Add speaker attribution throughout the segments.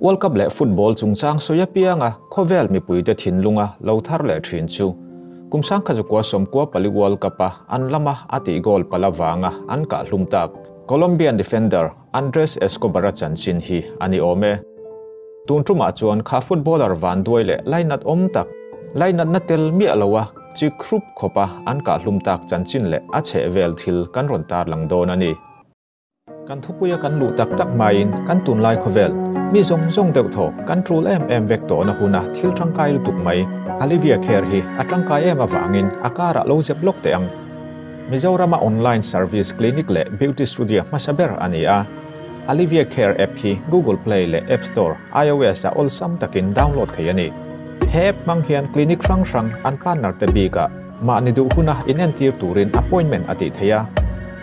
Speaker 1: World Cup leh football chungchang sawi apianga khawvel mipuite thinlunga lo thar leh thin chu kum 1994 World Cup-a an lama a tih goal pal avanga an kah hlum tak Colombian defender Andres Escobar-a chanchin hi a ni awm e. Tun tumah chuan kha footballer vanduai leh lainat awm tak, lainatna tel miah loa chi khrup khawpa an kah hlum tak chanchin leh a chhehvel thil kan rawn tarlang dawn a ni. Kan thupuia kan luh tak tak hmain kan tunlai khawvel mi zawng zawng deuh thaw kan tul em em vek tawhna huna thil tangkai lutuk mai Alivia Care hi a tangkai em avangin a karah lo zep lawk teh ang. Mizorama online service clinic leh beauty studio hmasa ber a ni a. Alivia Care app hi Google Play leh App Store, iOS ah awlsam takin download thei a ni. He app hmang hian clinic hrang hrang an partner te bikah Mahni duh huna inentir turin appointment a tih theih a.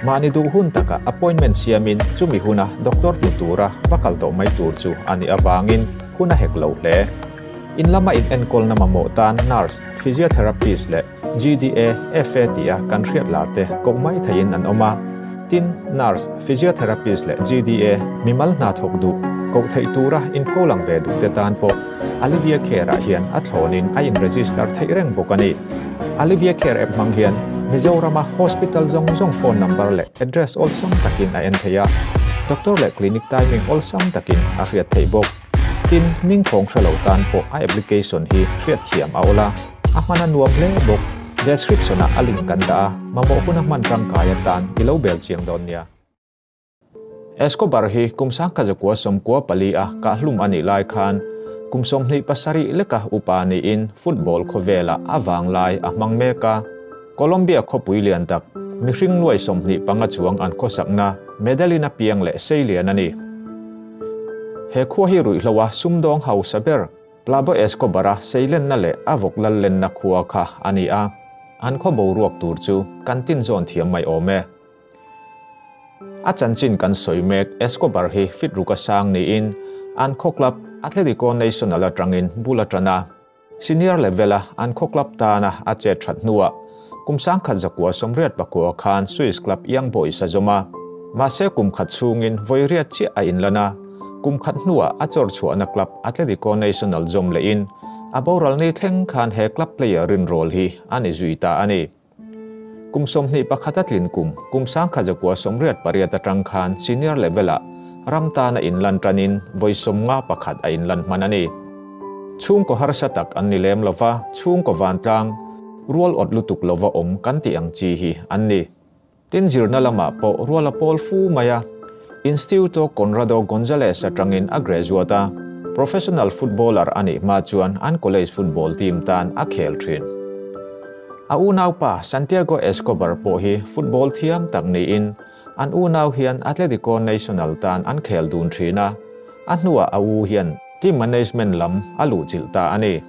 Speaker 1: Mahni duh hun taka appointment siamin chumi huna doctor hmu tura va kal tawh mai tur chu a nih avangin hun a hek lo hle. In lama inenkawlna mamawh tan nurse, physiotherapist leh GDA, FA tia kan hriat lar te koh mai theihin an awm a. Tin, nurse, physiotherapist leh GDA mimal hna thawk duh, koh theih tura inpholang ve duh te tan pawh Alivia Care-ah hian a thlawnin a in-register theih reng bawk a ni. Alivia Care app hmang hian Mizorama hospital zawng zawng phone number leh address awlsam takin a en thei a, doctor leh clinic timing awlsam takin a hriat theih bawk. Tin, ningkhawng hre lo tan pawh a application hi hriatthiam a awl a, a hman a nuam hle bawk. Description-ah a link kan dah a, mamawh huna hman tangkai atan i lo bel chiang dawn nia. Escobar hi kum 1994 a kahhlum a nih lai khan kum 27 leka upa niin football khawvelah a vanglai a hmang mek a. Colombia khawpui lian tak, mihring nuai 25 chuang an khawsakna Medellin a piang leh seilian a ni. He khua hi ruihhlo a sumdawng hausa ber Pablo Escobar-a seilenna leh a vawk lal lenna khua kha a ni a, an khaw boruak tur chu kan tinzawn thiam mai awm e. A chanchin kan sawi mek Escobar hi fit ruk a sang niin an khaw club Atletico Nacional atangin bul a tan a. Senior level-a an khaw club tana a chet that hnuah kum 1989 khan Swiss club Young Boys a zawm a. Mahse kum khat chhungin vawi riat chiah a inlan a, kum khat hnuah a chawr chhuahna club Atletico Nacional zawm lehin a boral ni thleng khan he club player rinrawl hi a ni zui ta a ni. Kum 21 a tlin kum, kum 1988 atang khan senior level-ah ram tana inlan tanin vawi 51 a inlan hman a ni. Chhungkaw harsa tak an ni lem lova, chhungkaw vantlang, rual awt lutuk lova awm kan tih ang chi hi an ni. Tin zirna lamah pawh rual a pawl fu mai a, Instituto Conrado Gonzalez atangin a graduate a, professional footballer a nih hma chuan an college football team tan a khel thin. A unaupa Santiago Escobar pawh hi football thiam tak niin an unau hian Atletico Nacional tan an khel dun thin a, a hnuah a u hian team management lam a luhchilh ta a ni.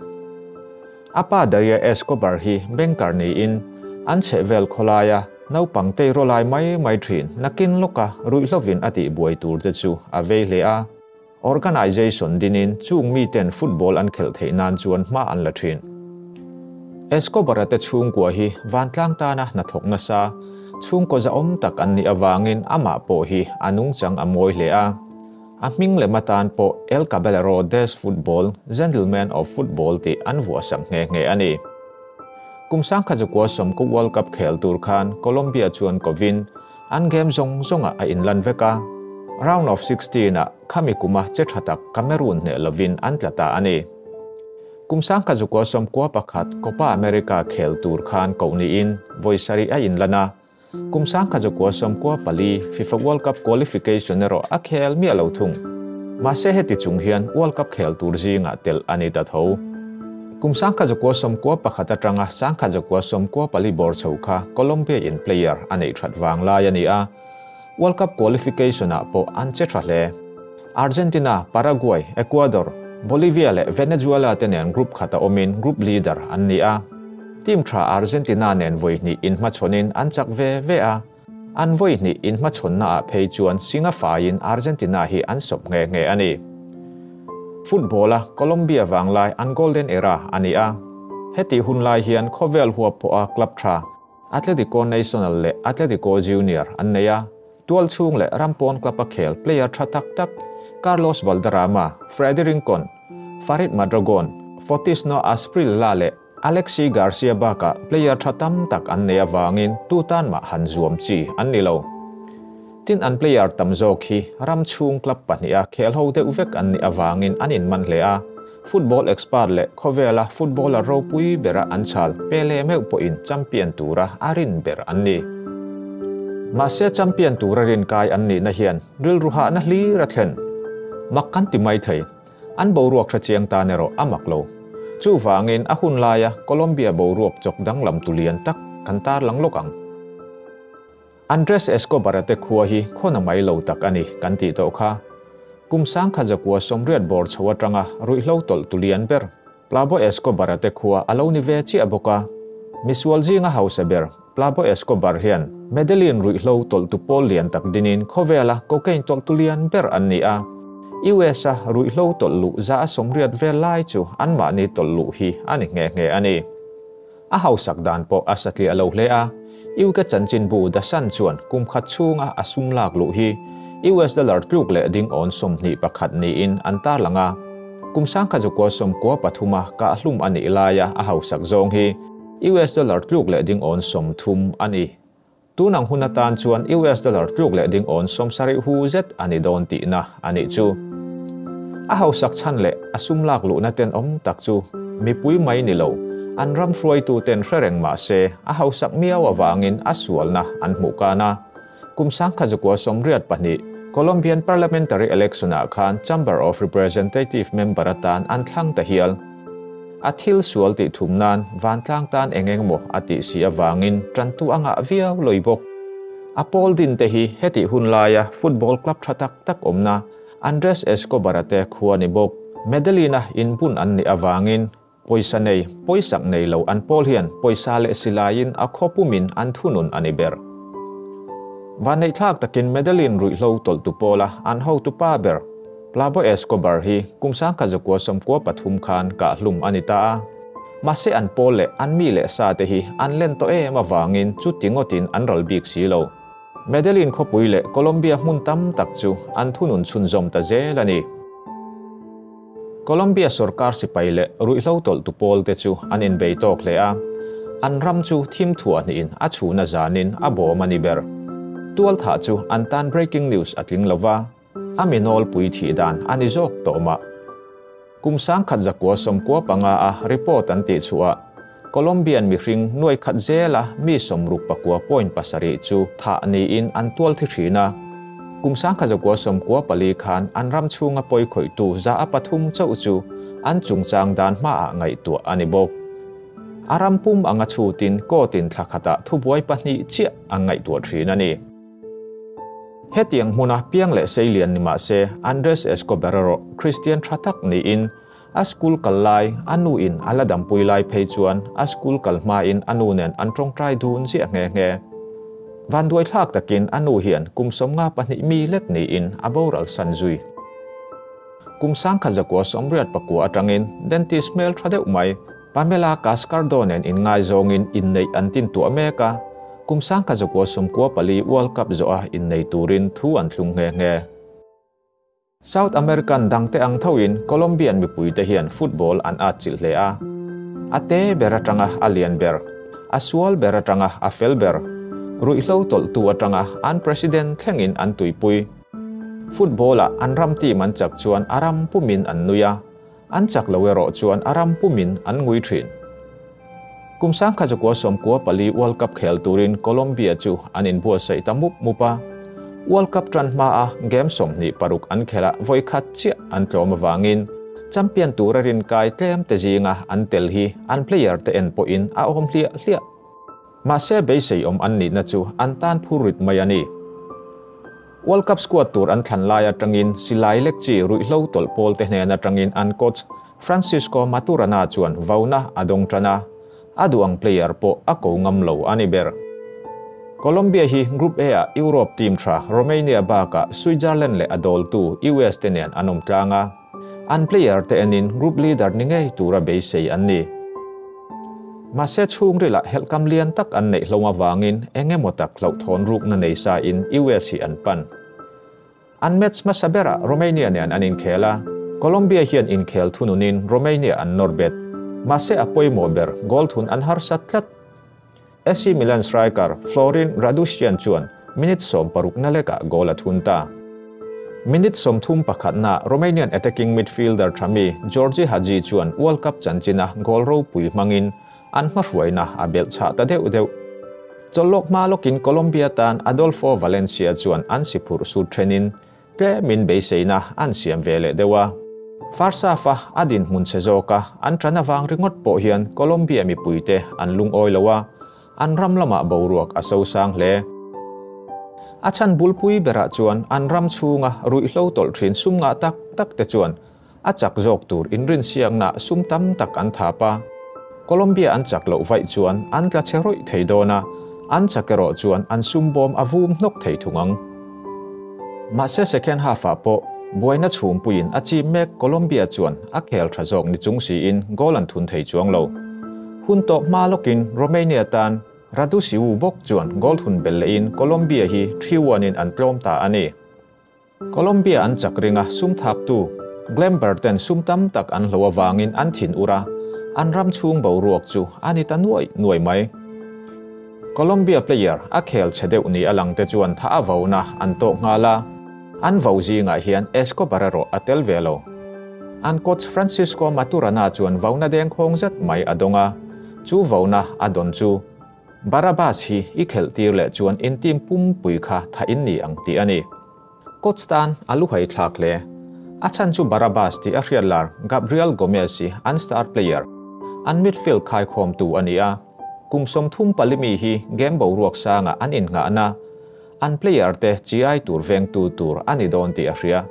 Speaker 1: A pa Daria Escobar hi banker niin an chhehvel khawlaia naupang tei rawlai mai mai thin nakin lawka ruihhlovin a tihbuai tur te chu a vei hle a. Organization dinin chung miten football an khelh theih nan chuan hma an la thin. Escobar-a te chhungkua hi vantlang tana hnathawk nasa, chhungkaw zahawm tak an nih avangin amah pawh hi a nungchang a mawi hle a. A hming lem atan pawh El Caballero des Football, Gentleman of Football tih an vuahsak nghe nghe a ni. Kum 1990 World Cup khel tur khan Colombia chuan kovin an game zawng zawngah a inlan vek a. Round of 16 ah khami kuma che tha tak Cameroon hneh lovin an tla ta a ni. Kum 1991 Copa America khel tur khan koh niin vawi sarih a inlan a. Kum 1994 FIFA World Cup qualification erawh a khel miah lo thung. Mahse heti chung hian World Cup khel tur zingah tel a ni ta tho. Kum 1991 atanga 1994 bawr chho kha Colombia in player a neih that vang lai a ni a. World Cup qualification ah pawh an che tha hle. Argentina, Paraguay, Ecuador, Bolivia leh Venezuela te nen group khat a awmin group leader an ni a. Team tha Argentina nen vawi hnih inhmachhawnin an chak ve ve a. An vawi hnih inhmachhawnna ah phei chuan singa faiin Argentina hi an sawp nghe nghe a ni. Football a Colombia vanglai an golden era a ni a. Heti hun lai hian khawvel huap pawha club tha Atletico Nacional leh Atletico Junior an nei a. Tual chhung leh rampawn club a khel player tha tak tak Carlos Valderrama, Freddy Rincon, Faryd Madragon, Fotisno Asprilla leh Alexi Garcia bakah player tha tam tak an nei avangin tu tan mah han zuam chi an ni lo. Tin an player tam zawk hi ram chhung club pahniha khel ho deuh vek an nih avangin an inman hle a, football expert leh khawvela footballer ropui bera an chhal Pele meuh pawhin champion tura a rin ber an ni. Mahse champion tura rinkai an nihna hian rilru hahna hlir a thlen. Mak kan ti mai thei. An boruak hre chiang tan erawh a mak lo. Chuvangin a hun laia Colombia boruak chawk danglam tu lian tak kan tarlang lawk ang. Andres Escobar-a te khua hi khawna mai lo tak a ni kan tih tawh kha. Kum sangkhat zakua sawmriat bawr chho atanga ruihhlo tawlh tu lian ber Pablo Escobar-a te khua a lo ni ve chiah bawk a. Misual zinga hausa ber Pablo Escobar hian Medellin ruihhlo tawlhtu pawl lian tak dinin khawvela cocaine tawlhtu lian ber an ni a. US-a ruihhlo tawlh luh za a sawmriat vel lai chu anmahni tawlh luh hi a ni nghe nghe a ni. A hausak dan pawh a satliah lo hle a, UK chanchinbu The Sun chuan kum khat chhunga a sum lak luh hi US dollar tluk leh ding awn 21 niin an tarlang a. Kum sangkhat zakua 93-a kahhlum a nih laia a hausak zawng hi US dollar tluk leh ding awn 30 a ni. Tunang hun atan chuan US dollar tluk leh ding awn 70 hu zet a ni dawn tihna a nih chu. A hausak chhan leh a sum lak luhna ten awm tak chu mipui mai ni lo, an ram hruaitu ten hre reng mah se a hausak miau avangin a sualna an hmuh kan a. Kum sangkhat zakua 82 Colombian parliamentary election-ah khan Chamber of Representative member atan an thlang ta hial. A thil sual tih thum nan vantlang tan eng eng maw a tih si avangin tantu anga viau loi bawk. A pawl din te hi heti hun laia football club tha tak tak awmna Andres Escobar-a te khua ni bawk. Medellin-a inbun an nih avangin pawisa nei, pawisak nei lo an pawl hian pawisa leh silaiin a khawpumin an thunun a ni ber. Vanneih thlak takin Medellin ruihhlo tawlhtu pawla an hotu pa ber Pablo Escobar hi kum sangkhat zakua 93 khan kahhlum a ni ta a. Mahse an pawl leh an mi leh sa te hi an len tawh em avangin chu tingotin an ral bik si lo. Medellin khawpui leh Colombia hmun tam tak chu an thunun chhunzawm ta zel a ni. Colombia sarkar sipai leh ruihhlo tawlhtu pawl te chu an inbei tawk hle a. An ram chu thim thuah hnihin a chhuna zanin a bawm a ni ber. Tual tha chu an tan breaking news a tling lova, a minol pui thi dan a ni zawk tawh mah. Kum sangkhat zakua 95 a report an tih chu a Colombian mihring nuai khat zela mi 69.7 chu tha niin an tual thi thina. Kum sangkhat zakua 94 khan an ram chhunga poi khoi tu za a pathum chau chu an chungchang dan hma a ngai tu ani bawk. Aram pum anga chutin kotin thlakhata thubuai pahnih chiah ang ngai tu thin ani. Hetiang hmuna piang leh seilian ni mah se Andres Escobar ro Christian thatak ni in a school kal lai anu in ala dampui lai phei chuan a school kal hma in anu nen an tawng trai dun zia nge nge. Van duai thlak takin anu hian kum 52 mi lek ni in a boral san zui. Kum sangkhat zakua 89 atangin dentist mel tha deuh mai Pamela Cascardo nen in ngai zawngin in nei an tin tu America kum sangkhat zakua 94 World Cup zo a in nei turin thu an thlung nge nge. South American dangte ang thoin Colombian mipui te hian football an at chil hle a. Ate ber atanga a lian ber, a sual ber atanga a fel ber, ruihhlo tawlh tu atanga an president thlengin an tuipui. Football a an ram team an chak chuan aram pumin an nuia, an chak lo erawh chuan aram pumin an ngui thin. Kum sangkhat zakua 94 World Cup khel turin Colombia chu an inbuatsaih ta mup mupa. World Cup tran hma a game 26 an khela voi khat chiah an tlawm awangin champion tura rin kai tlem te zinga an tel hi an player te en pawhin a awm hliah hliah. Mahse beisei awm an nihna chu an tan phurit mai a ni. World Cup squad tur an thlan lai atangin silai lek chi ruihhlo tawlh pawl te hnen atangin an coach Francisco Maturana chuan vauna a dawng tana. A duang player pawh a ko ngam lo ani ber. Colombia hi Group A a Europe team tha Romania baka Switzerland leh a dawltu US te nen an awm tlanga. An player te enin group leader ni ngei tura beisei an ni. Mahse chhung rila helkam lian tak an neih hlawm awangin engemaw tak hlauhthawn rukna nei sa in US hi an pan. An match hmasa berah Romania nen an inkhel a, Colombia hian inkhel thununin Romania an nawr bet. Mahse a pawimawh ber goal thun an harsat tlat. AC Milan striker Florin Raducian chuan minute 16 na lekah goal a thun ta. Minute 31 naah Romanian attacking midfielder thami Gheorghe Hagi chuan World Cup chanchina goal ropui hmangin an hmahruaina a belh chhah ta deuh deuh. Chawlhlawk hma lawkin Colombia tan Adolfo Valencia chuan an si phurh sut thenin tlemin beiseina an siam ve leh deuh a. First half-a a dinhmun che zawka an tan avang ringawt pawh hian Colombia mipuite an lungawi lo a, an ram lamah boruak a sosang hle. A chhan bulpui berah chuan an ram chhunga ruihhlo tawlh thin sum ngah tak tak te chuan a chak zawk tur inrin siakna sum tam tak an thap a. Colombia an chak loh vaih chuan an tla che rawih thei dawn a, an chak erawh chuan an sum bawm a vum hnawk thei thung ang. Mahse second half-ah pawh buaina chhumpuiin a chim mek Colombia chuan a khel tha zawk ni chung siin goal an thun thei chuang lo. Hun tawp hma lawkin Romania tan Radusiu bawk chuan goal thun bel lehin Colombia hi 3-1 in an tlawm ta a ni. Colombia an chak ringa sum thap tu Glamber ten sum tam tak an hlo awangin an thin ura, an ram chhung boruak chu ani ta nuai nuai mai. Colombia player a khel che deuh ni alang te chuan tha a vauna an tawk ngala, an vo zingah hian Escobar ro a tel ve lo. An coach Francisco Maturana chuan vauna deng khawng zet mai a donga, chu vauna a don chu Barabas hi i khel tir leh chuan in team pum pui kha tha in ni ang ti ani. Coach tan a lu hai thlak hle. A chan chu Barabas ti a hriat lar Gabriel Gomez hi an star player. An midfield khai khawm tu ani a. Kum 34 mi hi game boruak sanga an in nga na. An player te chi ai tur veng tu tur ani don ti a hria.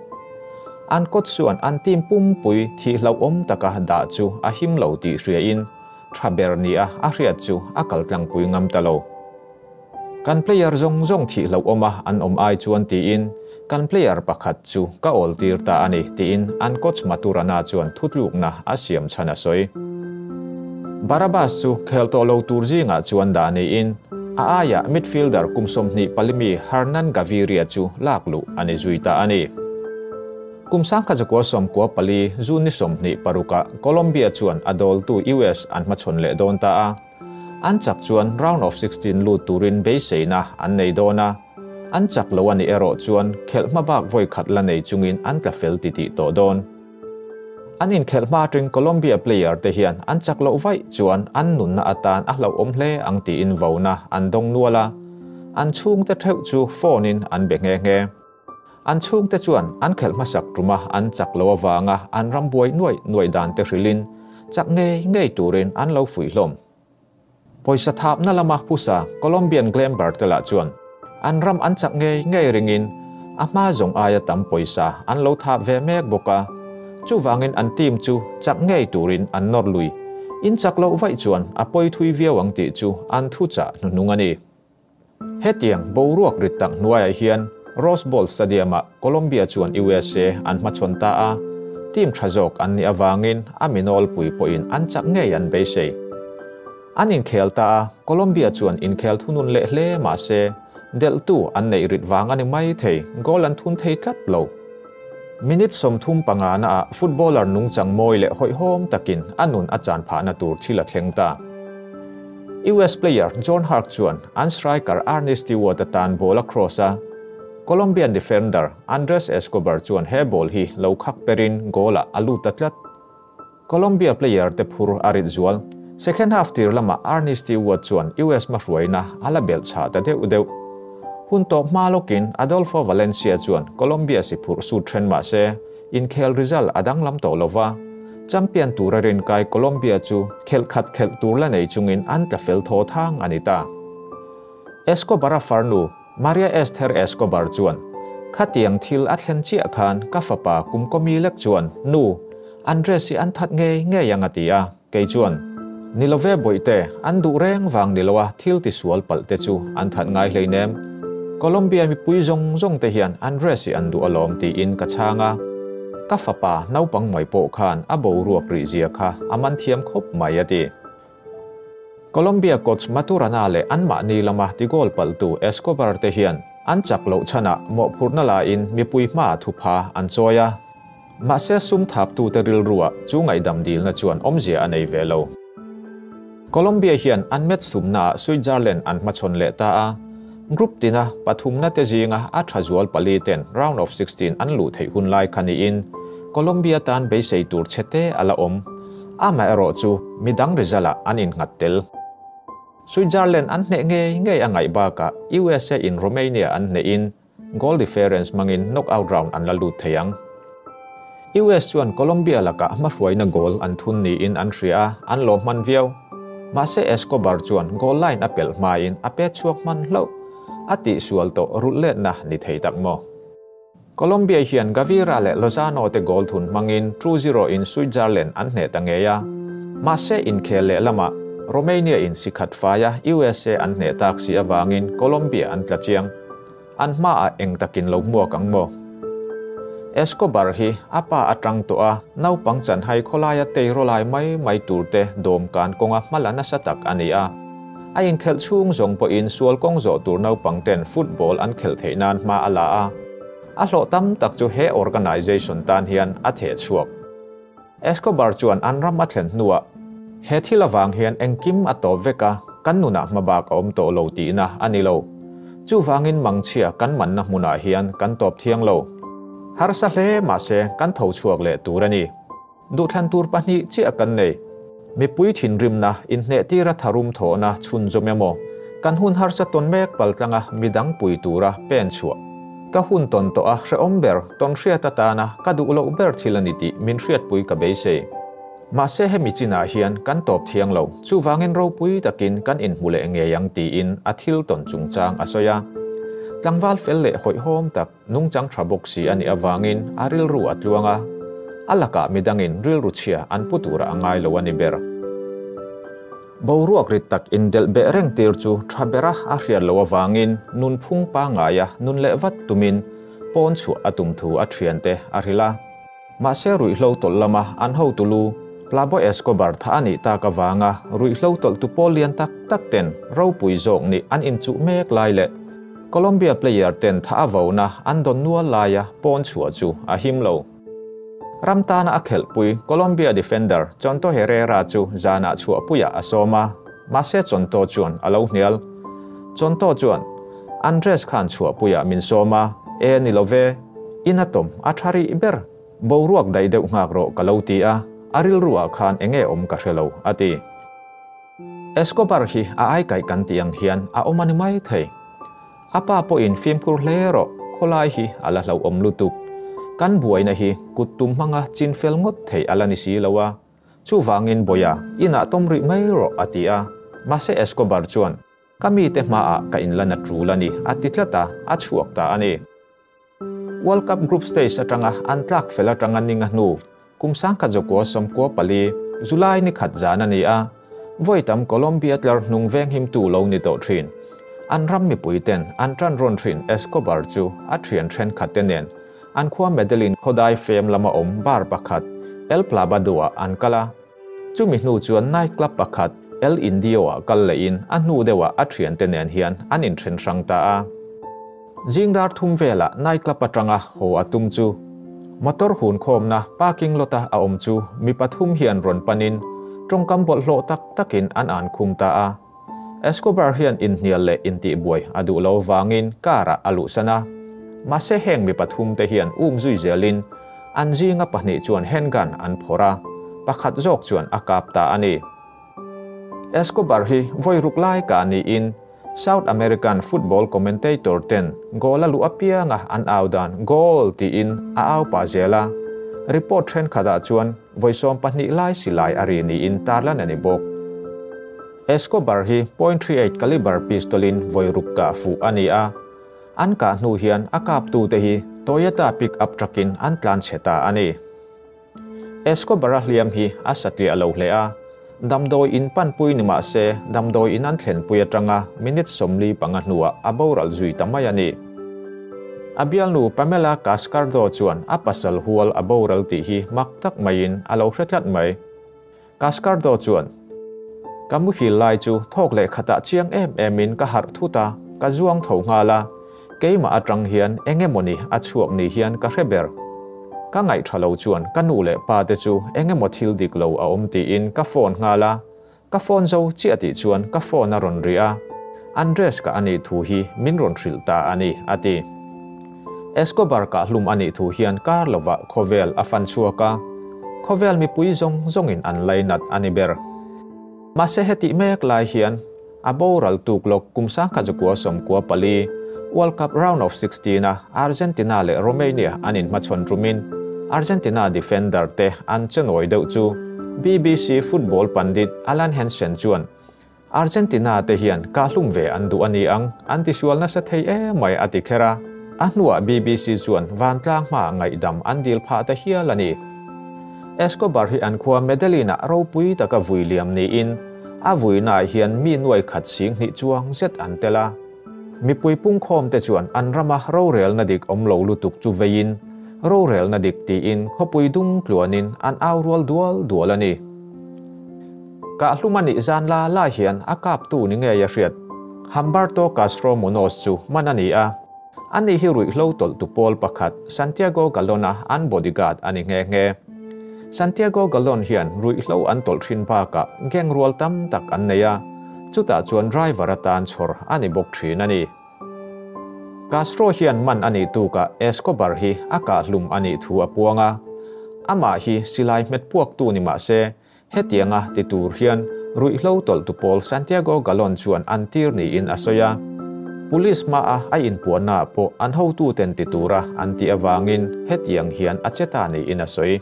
Speaker 1: An coach chuan an team pum pui thi hlo om taka da chu a him lo ti hria in thaber ni a a hriat chu a kal tlang pui ngam ta lo. Kan player zong zong thi hlo oma an om ai chuan ti in kan player pakhat chu ka ol tir ta ani ti in an coach Maturana chuan thutluk na a siam chana soi. Barabas chu khel to lo tur zinga chuan da ni in a aya midfielder kum 24 Hernan Gaviria chu laklu ani zuita ani. Kum 1994 June 26 Colombia chuan adol tu US an hmachhawn leh dawn ta a. An chak chuan round of 16 lut turin beiseina an nei dawn a. An chak lo ani erawh chuan khelh hma bak vawi khat la nei chungin an tla fel ti tih tawh dawn. An inkhelh hma atang Colombia player te hian an chak loh vaih chuan an nunna atan a hlauhawm hle ang tiin vauna an dawng nual a. An chhung te theuh chu phone in an be nghe nghe. An chhung te chuan an khelh hmasak tuma an chak lo awanga an ram buai nuai nuai dan te hrilin chak ngei ngei turin an lo fuih hlawm. Pawisa thap na lama phusa Colombian Glamber te lah chuan an ram an chak ngei ngei ringin a hma zawng aia tam pawisa an lo thap ve mek bawk a. Chuwangin an team chu chak ngei turin an nawr lui. In chak loh vaih chuan a pawi thui viau ang tih chu an thu chah hnuhnung a ni. Hetiang boruak rit tak hnuaiah hian Rose Bowl Stadium-ah Colombia chuan USA an hmachhawn ta a. Team tha zawk an nih awangin a minawl pui pawhin an chak ngei an beisei. An inkhel ta a, Colombia chuan inkhel thunun leh hle mahse delh tu an neih rit vang ani mai thei, goal an thun thei tlat lo. Minute 35 na ah footballer nungchang mawi leh hawihhawm takin a nun a chan phahna tur thil a thleng ta. US player John Hark chuan an striker Arnie Stewart atan ball a cross a. Colombian defender Andres Escobar chuan he ball hi lo khak perin goal a a lut ta tlat. Colombia player te phur a rit zual. Second half tir lama Arnie Stewart chuan US hmahruaina a la belh chhah ta deuh deuh. Hun tawp hma lawkin Adolfo Valencia chuan Colombia si phurh sut then mahse inkhel result a danglam tawh lova. Champion tur a rin kai Colombia chu khelh khat khelh tur la nei chungin an tla fel thaw thang ani ta. Escobar a farnu Maria Esther Escobar chuan khatiang thil a thlen chiah khan ka fapa kum komi lek chuan nu Andres hi an that ngei ngei ang a ti a, kei chuan nilove bawihte an duh reng vang niloa thil ti sual palh te chu an that ngai hlei nem. Colombia mipui zawng zawng te hian Andres hi an duh alawm tiin ka chhang a. Ka fapa naupang mai pawh khan a boruak rih zia kha a man thiam khawp mai a ti. Colombia coach Maturana leh an mahni lama ti goal palh tu Escobar te hian An chak loh chhanah mawhphurhna lain mipui hmaah thupha an chawi a. Mahse sum thaptute rilruah chu ngaihdam dilna chuan awmzia a nei ve lo. Colombia hian an match sumnaah Switzerland an hmachhawn leh ta a, group tina pathumna te zinga a tha zual pali ten round of 16 an luh theih hun lai kha niin Colombia tan beisei tur chhe te a la awm. Amaherawh chu midang result ah an innghat tel. Switzerland an hneh ngei ngei a ngaih bakah USA in Romania an hnehin goal difference hmangin knockout round an la lut thei ang. US chuan Colombia lakah hmahruaina goal an thun niin an hria a, an lawm hman viau. Mahse Escobar chuan goal line a pelh hmain a pet chhuak hman hlauh. A tihsual tawh rulh letna ni thei tak maw? Colombia hian Gavira leh Lozano te goal thun hmangin 2-0 in Switzerland an hneh ta ngei a. Mahse inkhel leh lamah Romania in si khat faia USA an hneh tak si avangin Colombia an tla chiang. An hmaah eng takin lo hmuak ang maw? Escobar hi a pa atang tawh a, naupang chanhai khawlaia teirawlai mai mai turte dawmkan kawnga hmala nasa tak a ni a. A inkhelh chhung zawng pawhin sual kawng zawh tur naupang ten football an khelh theih nan hma a la a, a hlawh tam tak chu he organisation tan hian a theh chhuak. Escobar chuan an ram a thlen hnuah, He thil avang hian engkim a tawp vek a, kan nunah hmabak a awm tawh lo tihna a ni lo. Chuvangin mangchhia kan manna hmunah hian kan tawp thiang lo. Harsa hle mahse kan tho chhuak leh tur a ni. Duhthlan tur pahnih chiah kan nei. Mipui thinrimna, inhnehtira tharum thawhna chhunzawm emaw, kan hun harsa tawn mek paltlanga midang pui tura pen chhuah. Ka hun tawn tawh a hrehawm ber, tawn hriat atana ka duh loh ber thil a ni tih min hriatpui ka beisei. Mahse hemi chinah hian kan tawp thiang lo, chuvangin ropui takin kan inhmu leh ngei ang tiin a thil tawn chungchang a sawi a. Tlangval fel leh hawihhawm tak. Nungchang tha bawk si a nih avangin a rilru a tluang a, a lakah midangin rilru chhia an pu tura a ngai lo a ni ber. Boruak rit tak indelh beh reng tir chu tha bera a hriat loh avangin nunphung pangaia nun leh vat tumin pawn chhuah a tum thu a thiante a hrilh a. Mahse ruihhlo tawlh lama an hotu lu Plabo Escobar tha a nih tak avanga ruihhlo tawlhtu pawl lian tak tak ten ropui zawk nih an inchuh mek lai leh Colombia player ten tha a vona an dawn nual laia pawn chhuah chu a him lo. Ram tana a khelhpui Colombia defender Chonto Herrera chu zanah chhuahpuiah a sawm a, mahse Chonto chuan a lo hnial. Chonto chuan, Andres khan chhuahpuiah min sawm a, e ni lo ve, in a tawm a tha rih ber, boruak daih deuh nghak rawh ka lo ti a, a rilruah khan enge awm ka hre lo, a ti. Escobar hi a aikaih kan tih ang hian a awm a ni mai thei. A pa pawhin fimkhur hle rawh, khawlai hi a la hlauhawm lutuk. Kan buaina hi kut tum hmanga chin fel ngawt theih a la ni si lo a, chuvangin Boya inah tawm rih mai rawh a ti a. Mahse Escobar chuan, Ka mite hmaah ka inlan a tul a ni, a ti tlat a, a chhuak ta a ni. World Cup group stage atanga an tlak fel atanga ning a hnu, kum 1994 July ni khat zan a ni a, vawi tam Colombia tlar hnung venghimtu lo ni tawh thin. An ram mipui ten an tan rawn thin Escobar chu a thian thenkhat te nen an khua Medellin khawdai fem lama awm bar pakhat El Plabado-ah an kal a. Chumi hnu chuan night club pakhat El Indio-ah kal lehin a hnu deuhah a thiante nen hian an inthen hrang ta a. Zingdar thum velah night club atanga haw a tum chu motor hun khawmna parking lot-a a awm chu mi pathum hian rawn panin tawngkam bawlhhlawh tak takin an an khum ta a. Escobar hian inhnial leh intihbuai a duh lo vangin car-ah a luhsan a. Mahse heng mi pathum te hian um zui zelin an zinga pahnih chuan handgun an phawrh a, pakhat zawk chuan a kap ta a ni. Escobar hi vawi ruk lai kah niin South American football commentator ten goal a luh apianga an au dan goal tiin a au pah zel a. Report thenkhatah chuan vawi 12 lai silai a ri niin tarlan a ni bawk. Escobar hi .38 caliber pistol-in vawi ruk kah fuh a ni a. An kah hnu hian a kaptute hi Toyota pick-up truck-in an tlan chhe ta a ni. Escobar-a hliam hi a satliah lo hle a, damdawi in panpui ni mah se damdawi in an thlenpui atanga minute 45 hnuah a boral zui ta mai a ni. A bialnu Pamela Cascardo chuan a pasal hual a boral tih hi mak tak maiin a lo hre tlat mai. Cascardo chuan, Ka muhil lai chu thawk leh khatah chiang em emin ka harh thut a, ka zuang tho nghal a. Keimah atang hian eng emawni a chhuak ni hian ka hre ber. Ka ngaih tha lo chuan ka nu leh pa te chu eng emaw thil dik lo a awm tiin ka phone nghal a, ka phone zo chiah tih chuan ka phone a rawn ri a, Andres ka anih thu hi min rawn hrilh ta a ni, a ti. Escobar kahhlum anih thu hian kar lovah khawvel a fan chhuak a, khawvel mipui zawng zawngin an lainat a ni ber. Mahse hetih mek lai hian a boral tuk lawk kum 1994 World Cup Round of 16 a Argentina leh Romania an inhmachhawn tumin Argentina defender te an chenawi deuh chu BBC football pandit Alan Hansen chuan Argentina te hian kahhlum ve an duh a ni ang, an tisual nasa thei emai a ti kher a. A hnuah BBC chuan vantlang hma ngaihdam an dil phah ta hial a ni. Escobar hi an khua Medellin-ah ropui taka vui liam niin a vuinaah hian mi nuai khat sing hnih chuang zet an tel a. Mipui pungkhawm te chuan an rama rorelna dik awm lo lutuk chu veiin rorelna dik tiin khawpui dung tluanin an au rual dual dual a ni. Kahhlum a nih zan la la hian a kaptu ni ngei a hriat. Humberto Castro Munoz chu man a ni a. Ani hi ruihhlo tawlhtu pawl pakhat Santiago Galon-a an bodyguard a ni nghe nghe. Santiago Galon hian ruihhlo an tawlh thin bakah gang rual tam tak an nei a, chutah chuan driver atan chhawr a ni bawk thin a ni. Castro hian man a nih tukah Escobar hi a kahhlum a nih thu a puang a. Amah hi silai hmet puaktu ni mah se, Hetianga ti tur hian ruihhlo tawlhtu pawl Santiago Galon chuan an tir niin a sawi a. Police hmaa a inpuannaah pawh an hotuten ti tura an tih avangin hetiang hian a che ta niin a sawi.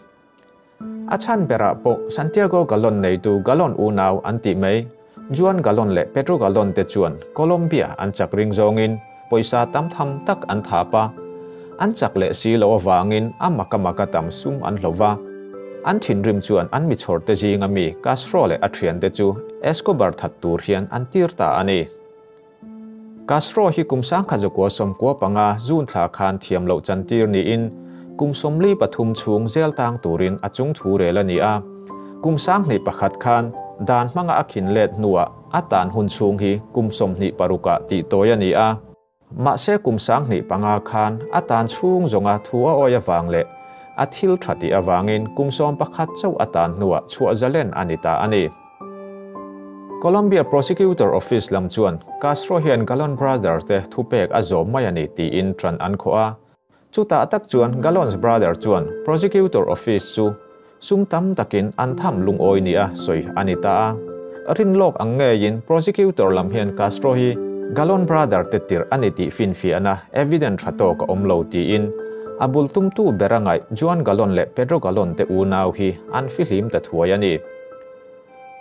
Speaker 1: A chhan berah pawh Santiago Galon neitu Galon unau an tih mai, Juan Galon leh Pedro Galon te chuan Colombia an chak ring zawngin pawisa tam tham tak an thap a, an chak leh si loh avangin a maka maka tam sum an hlo va. An thinrim chuan an michhawr te zinga mi Castro leh a thiante chu Escobar that tur hian an tir ta a ni. Castro hi kum 1995 June thla khan thiam loh chantir niin kum 43 chhung zel tang turin a chung thu rel a ni a. Kum 2001 khan dan hmanga a khin let hnuah a tan hun chhung hi kum 26 ah tih tawi a ni a. Mahse kum 2005 khan a tan chhung zawnga thu a awi awang leh a thil tha tih awangin kum 11 chauh a tan hnuah chhuah zalen a ni ta a ni. Colombia Prosecutor Office lam chuan Castro hian Galon Brothers te thupek a zawm mai a ni tiin tran an khawh a. Chutah tak chuan Galon's brother chuan Prosecutor Office chu sum tam takin an tham lungawi ni a sawi a ni ta a. Rin lawk ang ngeiin Prosecutor lam hian Castro hi Galon brother te tir a ni tih finfiahna evident tha tawk a awm lo tiin a bul tumtu ber a ngaih Juan Galon leh Pedro Galon te unau hi an fihlim ta thuai a ni.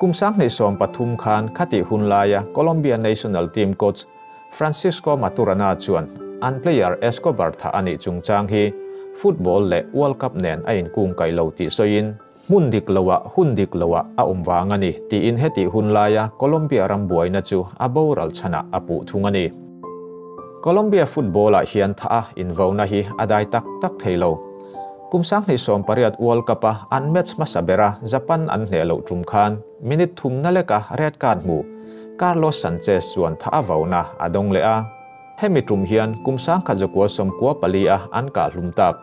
Speaker 1: Kum 2013 khan khati hun laia Colombia national team coach Francisco Maturana chuan an player Escobar tha ani chungchang hi football leh World Cup nen a inkung kai lo tih sawiin hmun dik loah hun dik loah a awm wang ani tiin heti hun laia Colombia ram buaina chu a boral chana a puh thung ani. Colombia football ah hian tha a invauna hi a dai tak tak theilo. Kum 2018 World Cup a an match hmasa bera Japan an hne lo tum khan minute thum na leka red card mu Carlos Sanchez chuan tha a vauna a dawng leh a. Hemi tum hian kum 1994 a an ka hlum tak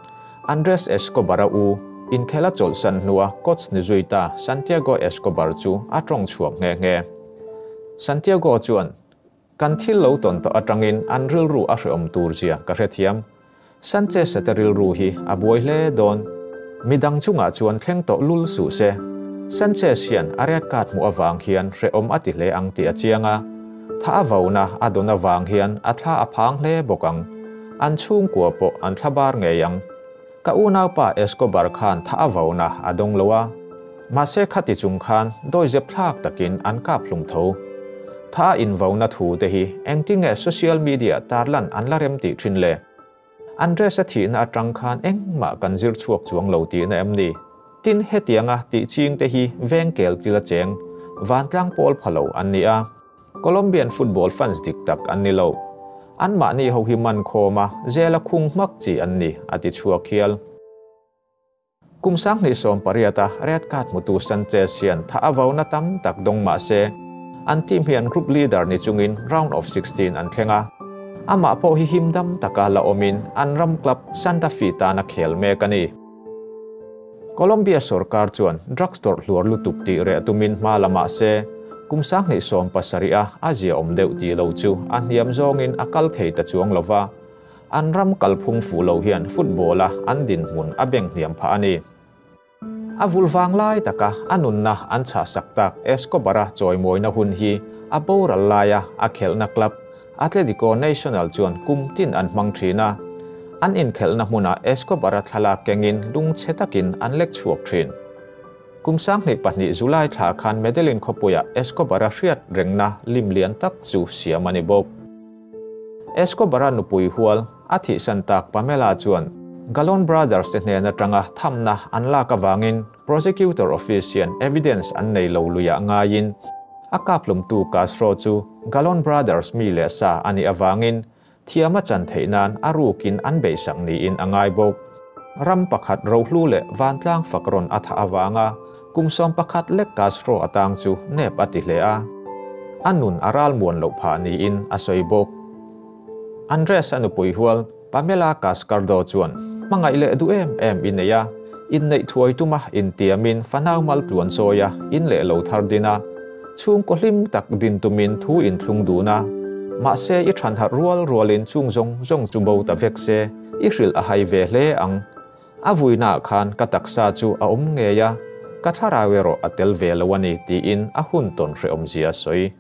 Speaker 1: Andres Escobar a u inkhela chawlhsan hnua coach ni zui ta Santiago Escobar chu a tawng chhuak nge nge. Santiago chuan kan thil lo tawn tawh atangin an rilru a hreawm tur zia ka hrethiam. Sanchez te rilru hi a buai hle dawn. Midang chungah chuan thleng tawh lul su se. Sanchez hian a red card hmu awang hian hreawm a ti hle ang ti a chianga. Tha a vauna a dawn awang hian a thla a phang hle bawk ang. An chhung kua pawh an thla bar ngei ang. Ka unau pa Escobar khan tha a vauna a dawng lo a. Mahse khati chung khan dawizep thlak takin an kap hlum tho. Tha in vauna thu te hi engtinge social media tarlan an la rem ti thin le. Andres a thi na atang khan engma kan zir chuak chuang lo ti na em ni. Tin hetianga ti ching te hi vengkel tila cheng vantlang pawl phalo an ni a. Colombian football fans dik tak an ni lo. An ma ni ho hi man khoma zela khung mak chi an ni ati chuak hial. Kum 2018 red card mutu Sanchez hian tha avauna tam tak dong ma se. An team hian group leader ni chungin round of 16 an thlenga. Amah pawh hi him dam taka la awmin an ram club Santa Fe tan a khel mek a ni. Colombia sorkar chuan drugs tawrh hluar lutuk tih reh tumin hma la mah se, kum 2017 a a ziaawm deuh tih lo chu a hniam zawngin a kal thei ta chuang lo va, an ram kalphung fuh lo hian football-a an dinhmun a beng hniam phah a ni. A vul vang lai taka a nunna an chhahsak tak Escobar-a chawimawina hun hi a boral laia a khelhna club Atletico Nacional chuan kum tin an hmang thin a, an inkhelhna hmunah Escobar-a thlalak kengin lungchhe takin an lek chhuak thin. Kum 2002 July thla khan Medellin khawpuiah Escobar-a hriat rengna lim lian tak chu siam a ni bawk. Escobar-a nupui hual a thihsan tak Pamela chuan Gallon Brothers te hnen atanga thamna an lak avangin Prosecutor Office hian evidence an nei lo luiah ngaiin A kaphlumtu Castro chu Gallon Brothers mi leh sa a nih avangin thiam a chan theih nan a rukin an beihsak niin a ngai bawk. Ram pakhat rohlu leh vantlang fak rawn a thah avanga kum 11 lek Castro atang chu nep a ti hle a. A nun a ralmuan loh phah niin a sawi bawk. Andres a nupui hual Pamela Cascardo chuan hmangaih leh duh em em i nei a, inneih thuai tuma intiamin fanau mal tluan chawi a, in leh lo thar din a, chhungkaw hlim tak din tumin thu inthlung dun a. Mahse i than harh rual rualin chung zawng zawng chu bo ta vek se, i hrilh a hai ve hle ang. A vuinaah khan ka taksa chu a awm ngei a, ka thlarau erawh a tel ve lo a ni tiin a hun tawn hrehawmzia a sawi.